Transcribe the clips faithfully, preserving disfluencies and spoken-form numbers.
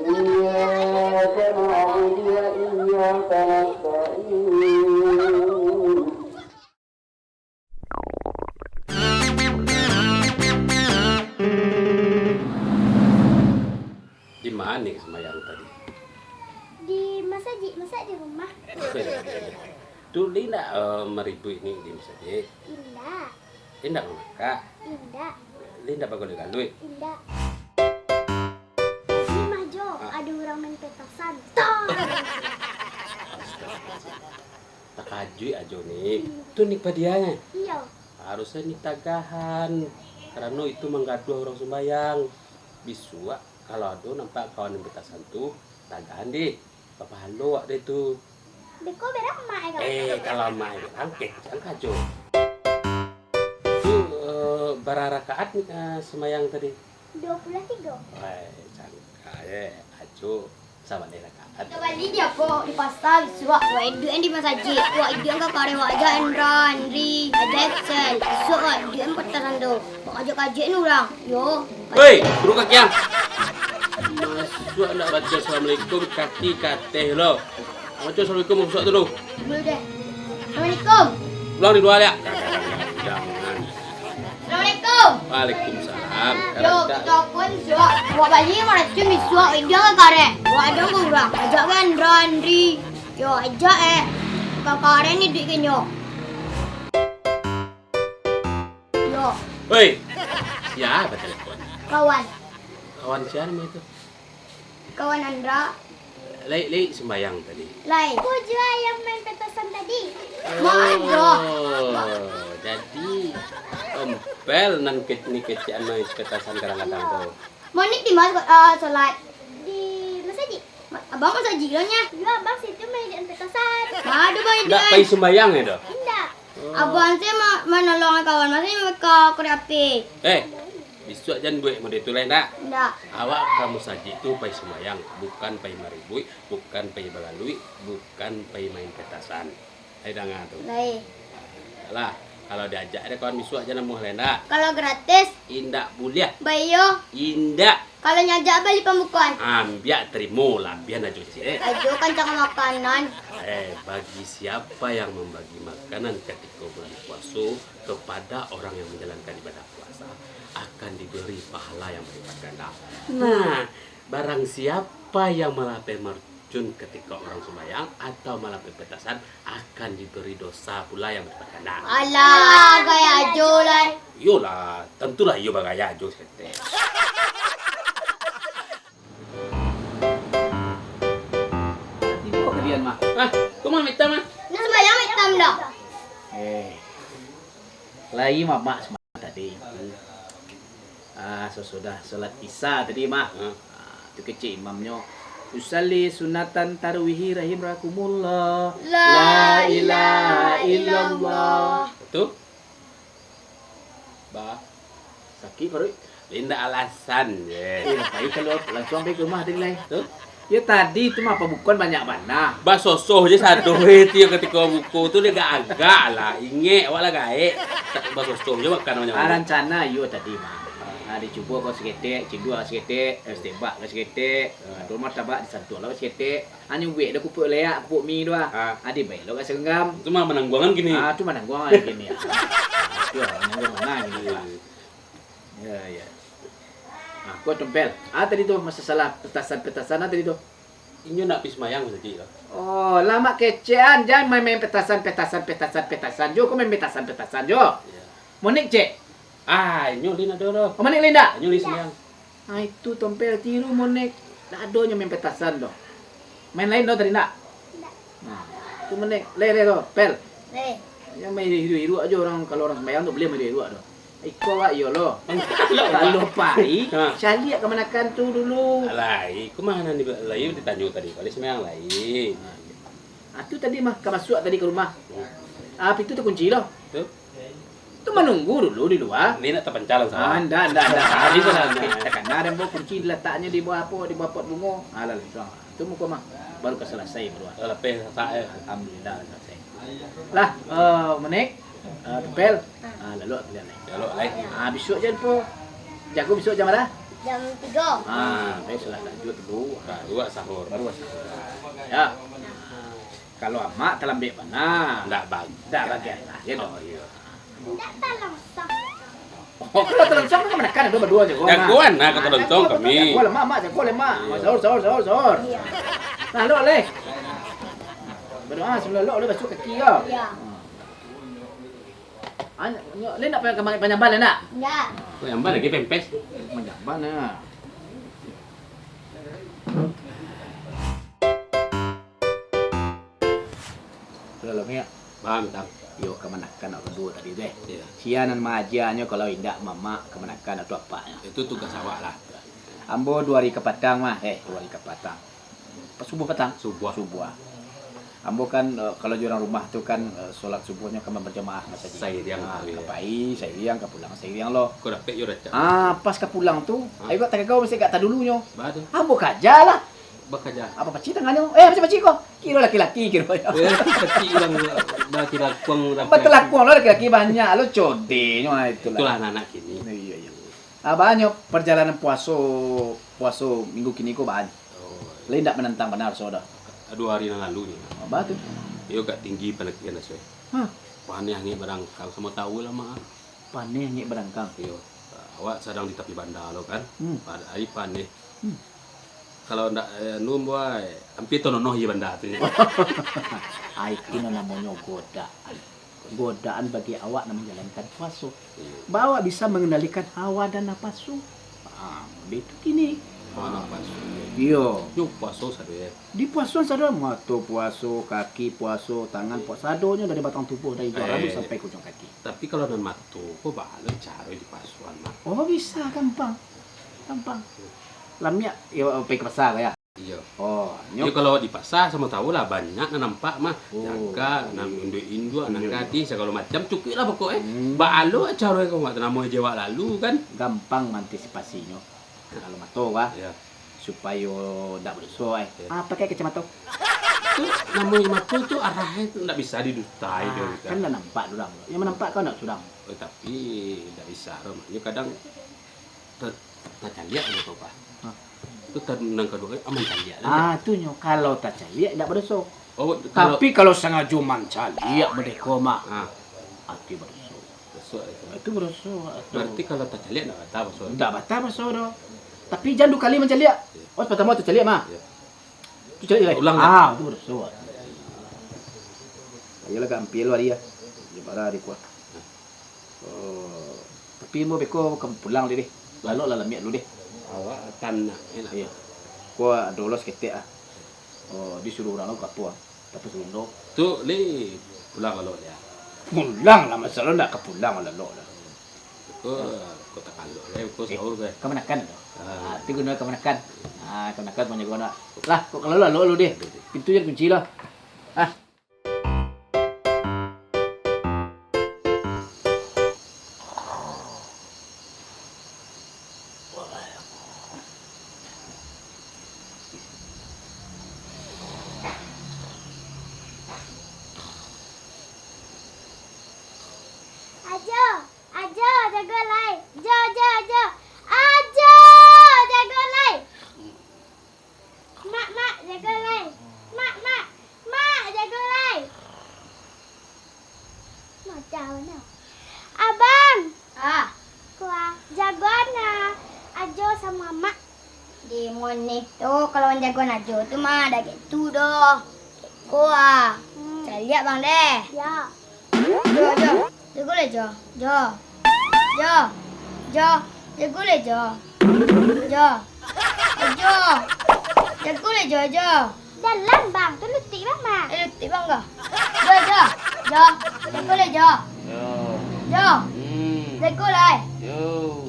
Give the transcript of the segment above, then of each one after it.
إياك نعبد وإياك نستعين. Di ma sumbayang tadi? Di masajik, masa di rumah? Tu Li ndak, eh, maribuik ni di masajik? Indak. Li ndak mangakak? Indak. Li ndak bagaluik-galuik? Indak. Tadi mah jo, ah, ado urang main petasan. Tong! Astagfirullahaladzim. Takajuik Ajo ni. Hmm. Tu Nik padianyo? Iyo. Harusnyo Nik tagahan, karano itu manggaduah urang sumbayang. Bisuak, kalau ado nampak kawan main petasan tu, tagahan deh. Bapahalo awak deh tu. Beko berang mak e, kalau? Eh, kalau mak e berang, kecek Ajo. Tu, eh, bara rakaat, eh, sumbayang tadi? Duo puluah tigo. Wai, cangka e, Ajo. Sabaleh rakaat. Ka bali di apo? Di pasa bisuak. Wak iduik an di masajik. Wak iduik an ka kareh, wak aja Andra, Andri, aja Excel. Bisuak wak iduik an petasan tu. Wak kajak-kajak ni urang. Yo. Hei, turun kaki ang. Masuak ndak baco assalamualaikum, kaki kateh lo. Baco assalamualaikum, masuak tu lo. Dulu deh. Assalamualaikum. Pulang di dua liak. Jangan. Assalamualaikum. Waalaikumsalam. Yo, kito pun bisuak. Wak bali maracun bisuak, iduik an ka kareh. Wak aja ka urang. Ajak ka Andra, Andri. Yo, ajak e. Ka kareh ni duit kenyo. Yo. Oi, siapa telepon? Kawan. Kawan siapa nama itu? Kawan Andra. Lai, lai sumbayang tadi? Lai. Ko juo nan main petasan tadi. Oh, jadi Tompel nan ke-, ni kecek an main petasan kadang-kadang tu. Monik di ma, ah, solat? Di masajik. Ma-, abang masajik lo nyo? Iyo, abang situ main petasan. Ndak pai sumbayang e doh? Indak. Oh. Abang se ma-, manolong kawan, masa ka korek api. Eh, bisuak jan buek model tu lai ndak? Ndak. Awak ka masajik tu pai sumbayang, bukan pai maribuik, bukan pai bagaluik, bukan pai main petasan. Lai danga tu? Lai. Alah, kalau diajak dek kawan bisuak jan namuah lai ndak? Kalau gratis? Indak buliah. Baiyo? Indak. Kalau nyo ajak bali pambukoan? Ambiak, tarimo, labiahan Ajo ciek. Ajo kancang makanan. Eh, bagi siapa yang membagi makanan ketika bulan puaso kepada orang yang menjalankan ibadah puasa, akan diberi pahala yang berlipat ganda. Nah, barang siapa yang malapeh maracun ketika orang sumbayang atau malapeh petasan, akan diberi dosa pula yang berlipat ganda. Alah, gaya Ajo lai. Iyolah, tantulah iyo bagaya Ajo saketek. Tibo kalian mah. Ah, kok mah hitam, ah? Nak sumbayang hitam dah. Eh, lai mamak sumbayang tadi. Ah, sasudah salat Isya tadi mah. Hmm. Ah, tu kecek imamnyo, "Usalli sunatan tarwihi rahimakumullah." La ilaha illallah. Betul? Bah. Sakik paruik? Indak, alasan je. Eh, pai kalau langsuang pai ka rumah tadi lai. Tu? Yo tadi tu mah pambukoan banyak bana. Basosoh je sado, eh, tiok katiko buko tu dek agak-agak lah. Ingek awak lah gaek. Basosoh je makan banyak bana. Ah, rancana iyo tadi mah. Ah, dicubo ko saketek, cindua saketek, eh, tembak ko saketek. Ah, tu martabak disantuang lah saketek. Hanyo buek dah kupuak leak, kupuak mi tu ah. Ah. Adi bae lo ka saganggam. Tu mah manangguangan kini. Ah, tu manangguangan kini. Ah, tu ah, manangguang bana kini tu ah. Iyo. Ya, ya. Ah, kuat Tompel. Ah, tadi tu masalah petasan-petasan ah tadi tu. Inyo nak pai sumbayang tadi tu. Oh, lamak kecek an, jan main-main petasan, petasan, petasan, petasan jo, ko main petasan, petasan jo. Iyo. Monik cek. Ah, inyo Lin ado doh. Oh, Monik Lin dak? Inyo Lin sumbayang. Ah, itu Tompel tiru Monik. Dak ado nyo main petasan doh. Main lain doh tadi ndak? Ndak. Nah, tu Monik. Leh, leh doh, Pel. Leh. Jan main iruak-iruak ajo urang, kalau urang sumbayang tu buliah main iruak-iruak doh. Iko awak iyo lo. Kalau pai, ha, caliak kamanakan tu dulu. Alah, iko mah nan di, lai ditanyo tadi, baliak sumbayang lai. Ah, tu tadi mah ka masuak tadi ka rumah. Hmm. Ah, pintu takunci lo. Tu? Tu manunggu dulu di lua. Ni nak tapancalan, Sa. Ah, ndak, ndak, ndak. Tadi tu lah, ndak. Takana den bawa kunci dilataknyo di bawah apo, di bawah pot bungo. Alah, langsung. Tu muko mah baru ka salasai baru. Lah lapeh sasak, eh. Alhamdulillah, salasai. Lah, eh, Monik, eh, Tupel. Ah, lalu pilihan lain. Lalu lain. Ah, bisuak jan po. Jago bisuak jan marah. Jam tigo. Ah, baik, sudah lanjut dulu. Baru awak sahur. Baru awak sahur. Ya. Kalau amak talambek bana, ndak bagi. Ndak bagian lah, ya toh? Oh, iyo. Ndak talonsong. Oh, kalau talonsong kan kamanakan, ado baduo jagoan. Jagoan lah, kalau talonsong kami. Jagoan lah, mak, mak, jagoan lah, mak. Iyo. Sahur, sahur, sahur, sahur. Iyo. Nah, lo leh. Badoa sambil lo, lo basuah kaki yo. Iyo. Ah, nyo, le nak panyambal, panyambal le nak? Indak. Panyambal lagi pempes. Panyambal nah. Sudah lo, Miak? Bang, Tang. Yo, kamanakan awak baduo tadi tu, eh. Iyo. Sia nan maajanyo, kalau indak mamak, kamanakan atau apaknyo. Itu tugas awak lah. Ambo duo hari kapatang mah, eh, duo hari kapatang. Subuah patang? Subuah. Subuah. Ambo kan, eh, kalau di urang rumah tu kan, eh, solat subuahnyo kan bajamaah masajik. Sairiang. Ah, ka pai sairiang, ka pulang sairiang lo. Kok dapek yo racak? Ah, pas ka pulang tu, ah, ayo gak tagagau masih gak tadulunyo. Batua. Ambo kaja lah. Bakaja. Apa pacik tangannyo? Eh, pacik-pacik ko. Kiro laki-laki, kiro. Eh, pacik urang batulakuang, laki-laki. Batulakuang lo laki-laki banyak lo, codenyo, ah, itulah. Itulah anak-anak kini. Iyo, iyo. Ah, baa nyo parjalanan puaso, puaso minggu kini ko baa nyo? Oh. Lai indak manantang bana raso doh. Duo hari nan lalu nyo. Ah, baa tu? Iyo, agak tinggi panakihan raso. Hah? Paneh angek badangkang, samo tahu lah, Mak. Paneh angek badangkang? Iyo. Awak sadang di tapi banda lo kan. Hmm. Pad-, ari paneh. Hmm. Kalau ndak, eh, anu, buai, ampia tanonoh je banda tu nyo. Ah, itu nan namonyo godaan. Godaan bagi awak nan manjalankan puaso. Iyo. Baa awak bisa mangendalikan hawa dan napasu. Ah, baitu kini. Hawa napasu. Iyo. Nyo puaso sado, yo. Di puasoan sado, mato puaso, kaki puaso, tangan puaso, sadonyo dari batang tubuah, dari ujuang rambut sampai ka ujuang kaki. Tapi kalau nan mato ko, baa lo caro di puasoan, Mak? Oh, bisa, gampang. Gampang. Lamiak, yo, pai ka pasa ko, yo? Iyo. Oh, nyo. Iyo, kalau di pasa, samo tahu lah, banyak nan nampak mah. Oh. Jangka, nan induak-induak, nan gadih, sagalo macam, cukuik lah pokok, eh. Hmm. Baa lo caro ko, Mak, namonyo je awak lalu, kan? Gampang maantisipasinyo. Kalau mato, bah. Iyo. Supayo ndak badoso, eh. Iyo. Ah, pakai kacamato. Tu, namonyo mato tu arahnyo tu ndak bisa didutai. Ah, kan lah nampak urang. Yang nampak kau ndak surang. Oh, tapi ndak bisa, Mak. Nyo kadang Ta-, tacaliak nyo tu, Pak. Hah? Tu ta-, nan kaduo, ah, mancaliak lah. Ah, tu nyo, kalau tacaliak indak badoso. Oh, kalau... Tapi kalau sangajo mancaliak badeko mah, ah, ah, tu badoso. Badoso, eh. Ah, tu badoso, ah, tu. Berarti kalau tacaliak indak batal puaso? Indak batal puaso doh. Tapi jan duo kali mancaliak. Iyo. Oh, partamo tacaliak mah. Iyo. Tu caliak lai. Ulang, ah, tu badoso. Ayolah, ka ampia lo ari, ah. Di bara di kuah. Oh, tapi ambo beko ka pulang deh, deh. Lalok lah lamiak dulu deh. Awak tanang, enak. Iyo. Ko ado lo saketek ah. Oh, disuruah urang lo ka apo ah? Tapi sundo. Tu, li, pulang lalok dia. Pulang lah, masalah ndak ka pulang lalok lah. Ko, ko takalok lah, ko sahur ko. Kamanakan tu. Ah. Ah, tu guno kamanakan. Ah, kamanakan punyo guno. Lah, ko kalau lalok lu deh. Pintu jan kunci lah. Ah. Ajo, Ajo, jago lai. Jo, jo, jo. Ajo, jago lai. Mak, mak, jago lai. Mak, mak, mak, jago lai. Macam mana? Abang. Ah. Kuah, jago ana Ajo samo amak. Di monih tu, kalau manjago Ajo tu mah, dak gitu doh. Kuah. Hmm. Caliak bang deh. Ya. Jo, jo. Jago lai, Jo. Jo. Jo. Jo. Jago lai, Jo. Jo. Jo. Jago lai, Jo, Jo. Dalam, Bang. Tu lutik, Bang, mah. Eh, lutik, Bang, kah? Jo, Jo. Jo. Jago lai, Jo. Jo. Jo. Hmm. Jago lai. Jo.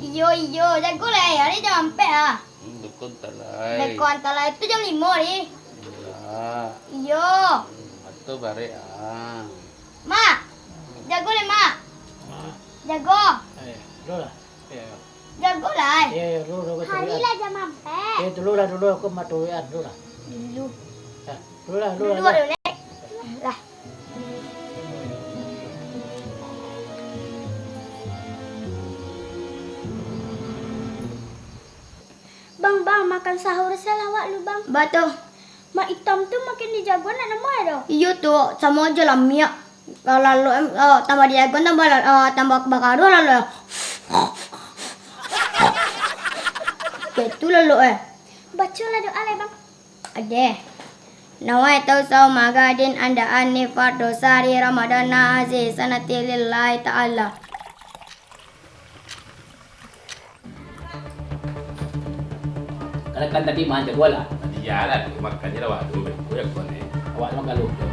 Iyo, iyo. Jago lai. Hari jam ampek, ah. Hmm, dukun talai. Dukun talai. Tu jam limo, Ri. Iyo. Iyo. Hmm, mato barek, ah. Mak, jago lai, Mak. Mak. Jago. Eh, dulu lah. Eh, eh. Jago lai. Eh, dulu, dulu, dulu. Hari lah jam ampek. Eh, dulu lah, dulu. Aku mak tuan dulu lah. Dulu. Eh, dulu lah, dulu lah, dulu lah. Lah. Ah, makan sahur se lah awak lu, Bang. Batua. Mak itam tu makin dijago nak namo ado. Iyo tu, samo ajo lah miak. Kalau lalu em, eh, tambah dijago tambah la- eh, tambah bakaruah lalu. Kayak itu lalu eh. Bacolah doa lah, Bang. Ade. Nawaitu sauma gadin anda ani fardu sari Ramadana aziz sanati lillahi ta'ala. Kalau kan tadi mah jago lah. Iyalah, makan je lah, waduh, beko ya kau ni. Awak makan lupa.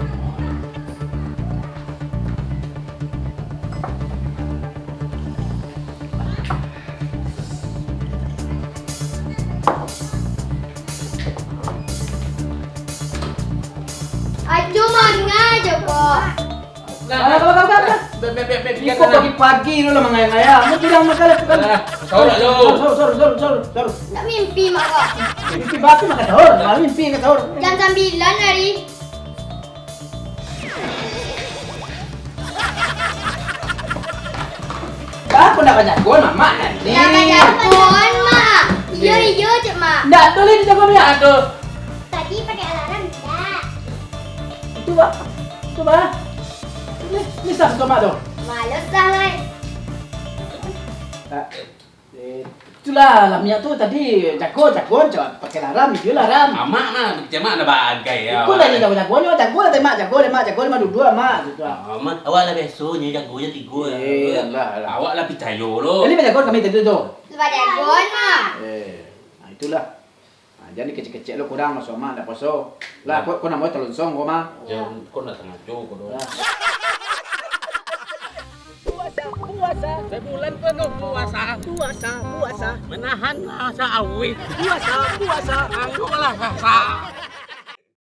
Ajo manga jo ko. Nah, nah, nah, nah, nah. Bek, bek, bek, bek, Iko pagi-pagi lu lah mangayang-ngayang. Lu bilang makan lah, bukan? Nah, sahur lah lu. Sahur, sahur, sahur, sahur, sahur. Nak mimpi, Mak, kak. Mimpi batu makan sahur, malah mimpi makan sahur. Jam sambilan hari. Bah, aku nak banyak gon, Mak, nanti. Nak banyak gon, Mak. Iyo, iyo, cek, Mak. Ndak, tu, Lin, jago dia. Aduh. Tadi pakai alarm, ndak? Itu, Bah. Itu, Bah. Ni, ni sah tu, Mak, tu. Malas lah, Lai. Ah, eh, itulah, lah minyak tu tadi jago, jago, cak pakai laram, itu laram. Amak mah, cak mak dah bagai ya. Ikut lah awak. Jago, jago, jago, jago lah, Mak, jago lah, Mak, jago lah, Mak, duduk, Mak, gitu. Ah, Mak, awak lah biaso nyo jago je tigo lah. Eh, alah, alah. Awak lah picayo lo. Jadi, jago kami tadi tu. Lah jago, Mak. Eh, nah, itulah. Ah, jadi kecek-kecek lo kurang, maso Mak ndak puaso. Lah, kok, kok namo talonsong kok, Mak? Ya, kok ndak tangajo kok doh. Lah. Puasa, puasa. Sebulan penuh puasa. Puasa, puasa. Menahan rasa awih. Puasa, puasa. Angguklah rasa.